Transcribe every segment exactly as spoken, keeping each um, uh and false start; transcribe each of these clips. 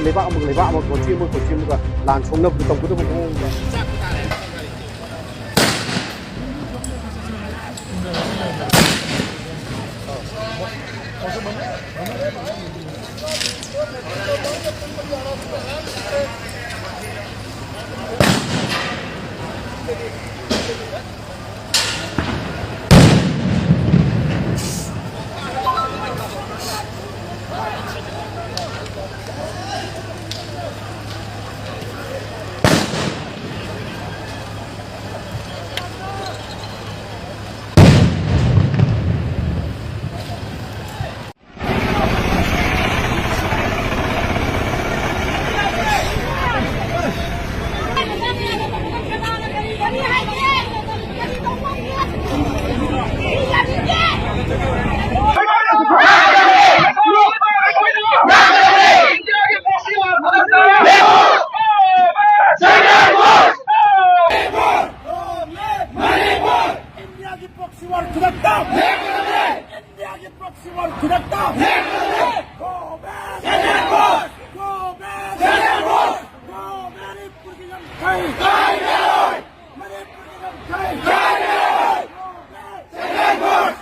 ꯂꯩꯕꯥꯛ ꯑꯃꯒ ꯂꯩꯕꯥꯛ ꯑꯃꯒ, country ꯑꯃꯒ country ꯑꯃꯒ ꯂꯥꯟ ꯁꯣꯛꯅꯕꯗꯨ ꯇꯧꯒꯗꯕ ꯃꯑꯣꯡꯗ꯫ ꯏꯟꯗꯤꯌꯥꯒꯤ proxy war ꯈꯨꯗꯛꯇ! ꯏꯟꯗꯤꯌꯥꯒꯤ proxy war ꯈꯨꯗꯛꯇ! Go back! Go back! Go back! ꯃꯅꯤꯄꯨꯔꯒꯤ ꯂꯝꯈꯩ! ꯃꯅꯤꯄꯨꯔꯒꯤ ꯂꯝꯈꯩ! Go back!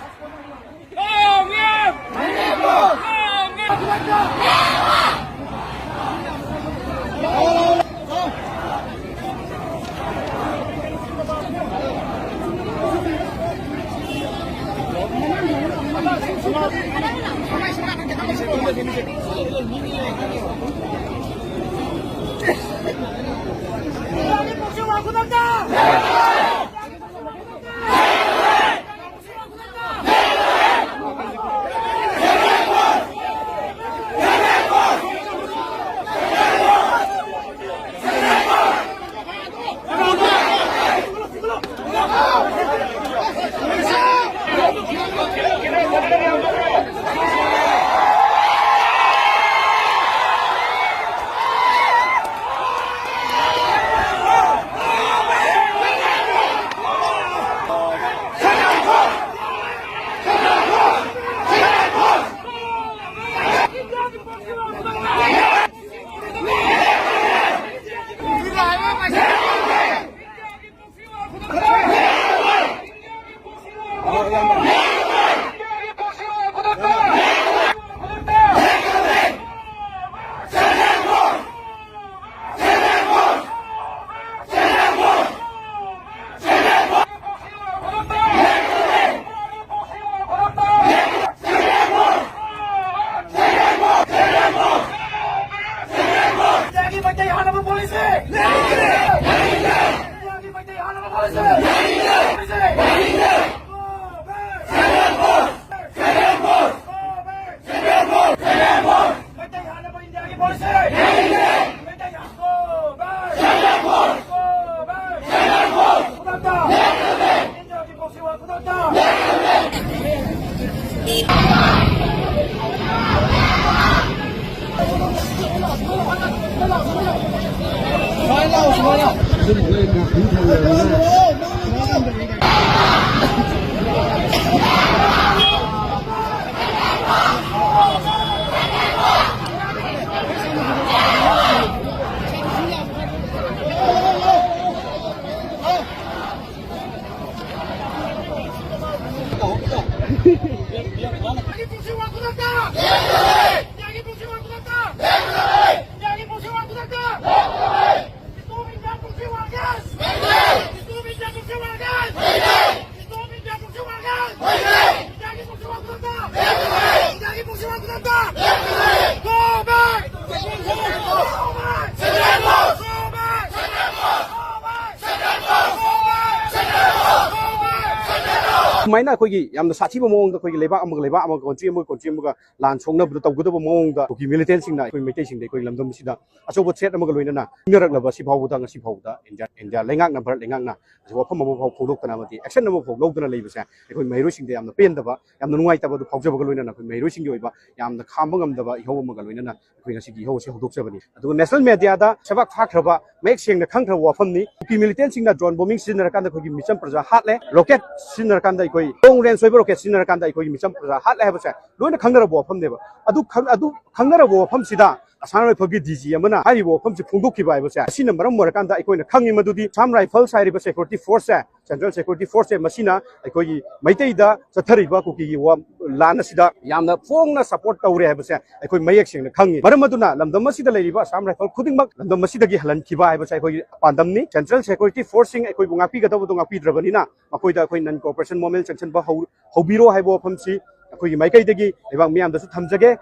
ꯁꯨꯃꯥꯏꯅ ꯑꯩꯈꯣꯏꯒꯤ ꯌꯥꯝꯅ ꯁꯥꯊꯤꯕ ꯃꯑꯣꯡꯗ ꯑꯩꯈꯣꯏꯒꯤ ꯂꯩꯕꯥꯛ ꯑꯃꯒ ꯂꯩꯕꯥꯛ ꯑꯃꯒ, ꯀꯣꯟꯇ꯭ꯔꯤ ꯑꯃꯒ ꯀꯣꯟꯇ꯭ꯔꯤ ꯑꯃꯒ ꯂꯥꯟ ꯁꯣꯛꯅꯕꯗ ꯇꯧꯒꯗꯕ ꯃꯑꯣꯡꯗ ꯀꯨꯀꯤ ꯃꯤꯂꯤꯇꯦꯟꯁꯤꯡꯅ ꯑꯩꯈꯣꯏ ꯃꯩꯇꯩꯁꯤꯡꯗ ꯑꯩꯈꯣꯏ ꯂꯝꯗꯝ ꯑꯁꯤꯗ ꯑꯆꯧꯕ ꯊ꯭ꯔꯦꯠ ꯑꯃꯒ ꯂꯣꯏꯅꯅ ꯏꯪꯅꯔꯛꯂꯕ ꯑꯁꯤ ꯐꯥꯎꯕꯗ, ꯉꯁꯤ ꯐꯥꯎꯕꯗ ꯏꯟꯗꯤꯌꯥ, ꯏꯟꯗꯤꯌꯥ ꯂꯩꯉꯥꯛꯅ, ꯚꯥꯔꯠ ꯂꯩꯉꯥꯛꯅ ꯍꯧꯖꯤꯛ ꯋꯥꯐꯝ ꯑꯃ ꯐꯥꯎ ꯐꯣꯡꯗꯣꯛꯇꯅ ꯑꯃꯗꯤ ꯑꯦꯛꯁꯟ ꯑꯃ ꯐꯥꯎ ꯂꯧꯗꯅ ꯂꯩꯕꯁꯦ ꯑꯩꯈꯣꯏ ꯃꯍꯩꯔꯣꯏꯁꯤꯡꯗ ꯌꯥꯝꯅ ꯄꯦꯟꯗꯕ, ꯌꯥꯝꯅ ꯅꯨꯡꯉꯥꯏꯇꯕ ꯑꯗꯨ ꯐꯥꯎꯖꯕꯒ ꯂꯣꯏꯅꯅ ꯑꯩꯈꯣꯏ ꯃꯍꯩꯔꯣꯏꯁꯤꯡꯒꯤ ꯑꯣꯏꯕ ꯌꯥꯝꯅ ꯈꯥꯝꯕ ꯉꯝꯗꯕ ꯏꯍꯧ ꯑꯃꯒ ꯂꯣꯏꯅꯅ ꯑꯩꯈꯣꯏ ꯉꯁꯤꯒꯤ ꯏꯍꯧ ꯑꯁꯤ ꯍꯧꯗꯣꯛꯆꯕꯅꯤ꯫ ꯑꯗꯨꯒ ꯅꯦꯁꯅꯦꯜ ꯃꯦꯗꯤꯌꯥꯗ ꯁꯕꯥꯛ ꯐꯥꯈ꯭ꯔꯕ, ꯃꯌꯦꯛ ꯁꯦꯡꯅ ꯈꯪꯈ꯭ꯔꯕ ꯋꯥꯐꯝꯅꯤ꯫ ꯀꯨꯀꯤ ꯃꯤꯂꯤꯇꯦꯟꯁꯤꯡꯅ ꯗ꯭ꯔꯣꯟ ꯕꯣꯝꯕꯤꯡ ꯁꯤꯖꯤꯟꯅꯔꯀꯥꯟꯗ ꯑꯩꯈꯣꯏꯒꯤ ꯃꯤꯆꯝ ꯄ꯭ꯔꯖꯥ ꯍꯥꯠꯂꯦ, ꯔꯣꯀꯦꯠ ꯁꯤꯖꯤꯟꯅꯔꯀꯥꯟꯗ, ꯑꯩꯈꯣꯏ ꯂꯣꯡ ꯔꯦꯟꯖ ꯑꯣꯏꯕ ꯔꯣꯀꯦꯠ ꯁꯤꯖꯤꯟꯅꯔꯀꯥꯟꯗ ꯑꯩꯈꯣꯏꯒꯤ ꯃꯤꯆꯝ ꯄ꯭ꯔꯖꯥ ꯍꯥꯠꯂꯦ ꯍꯥꯏꯕꯁꯦ ꯂꯣꯏꯅ ꯈꯪꯅꯔꯕ ꯋꯥꯐꯝꯅꯦꯕ꯫ ꯑꯗꯨ ꯈꯪ-, ꯑꯗꯨ ꯈꯪꯅꯔꯕ ꯋꯥꯐꯝꯁꯤꯗ ꯑꯁꯥꯝ ꯔꯥꯏꯐꯜꯒꯤ ꯗꯤ ꯖꯤ ꯑꯃꯅ ꯍꯥꯏꯔꯤꯕ ꯋꯥꯐꯝꯁꯤ ꯐꯣꯡꯗꯣꯛꯈꯤꯕ ꯍꯥꯏꯕꯁꯦ, ꯑꯁꯤꯅ ꯃꯔꯝ ꯑꯣꯏꯔꯀꯥꯟꯗ ꯑꯩꯈꯣꯏꯅ ꯈꯪꯉꯤ ꯃꯗꯨꯗꯤ ꯑꯁꯥꯝ ꯔꯥꯏꯐꯜꯁ ꯍꯥꯏꯔꯤꯕ ꯁꯦꯀ꯭ꯌꯨꯔꯤꯇꯤ ꯐꯣꯔꯁꯁꯦ, ꯁꯦꯟꯇ꯭ꯔꯦꯜ ꯁꯦꯀ꯭ꯌꯨꯔꯤꯇꯤ ꯐꯣꯔꯁꯁꯦ, ꯃꯁꯤꯅ ꯑꯩꯈꯣꯏꯒꯤ ꯃꯩꯇꯩꯗ ꯆꯠꯊꯔꯤꯕ ꯀꯨꯀꯤꯒꯤ ꯋꯥ-, ꯂꯥꯟ ꯑꯁꯤꯗ ꯌꯥꯝꯅ ꯐꯣꯡꯅ ꯁꯄꯣꯔꯠ ꯇꯧꯔꯦ ꯍꯥꯏꯕꯁꯦ ꯑꯩꯈꯣꯏ ꯃꯌꯦꯛ ꯁꯦꯡꯅ ꯈꯪꯉꯤ꯫ ꯃꯔꯝ ꯑꯗꯨꯅ ꯂꯝꯗꯝ ꯑꯁꯤꯗ ꯂꯩꯔꯤꯕ ꯑꯁꯥꯝ ꯔꯥꯏꯐꯜ ꯈꯨꯗꯤꯡꯃꯛ ꯂꯝꯗꯝ ꯑꯁꯤꯗꯒꯤ ꯍꯜꯍꯟꯈꯤꯕ ꯍꯥꯏꯕꯁꯦ ꯑꯩꯈꯣꯏꯒꯤ ꯄꯥꯟꯗꯝꯅꯤ꯫ ꯁꯦꯟꯇ꯭ꯔꯦꯜ ꯁꯦꯀ꯭ꯌꯨꯔꯤꯇꯤ ꯐꯣꯔꯁꯁꯤꯡ ꯑꯩꯈꯣꯏꯕꯨ ꯉꯥꯛꯄꯤꯒꯗꯧꯕꯗꯨ ꯉꯥꯛꯄꯤꯗ꯭ꯔꯕꯅꯤꯅ ꯃꯈꯣꯏꯗ ꯑꯩꯈꯣꯏ ꯅꯟ ꯀꯣꯑꯣꯄꯔꯦꯁꯟ ꯃꯣꯃꯦꯟ ꯁꯦꯡꯁꯟꯕ ꯍꯧ-, ꯍꯧꯕꯤꯔꯣ ꯍꯥꯏꯕ ꯋꯥꯐꯝꯁꯤ ꯑꯩꯈꯣꯏꯒꯤ ꯃꯥꯏꯀꯩꯗꯒꯤ ꯂꯩꯕꯥꯛ ꯃꯤꯌꯥꯝꯗꯁꯨ ꯊꯝꯖꯒꯦ꯫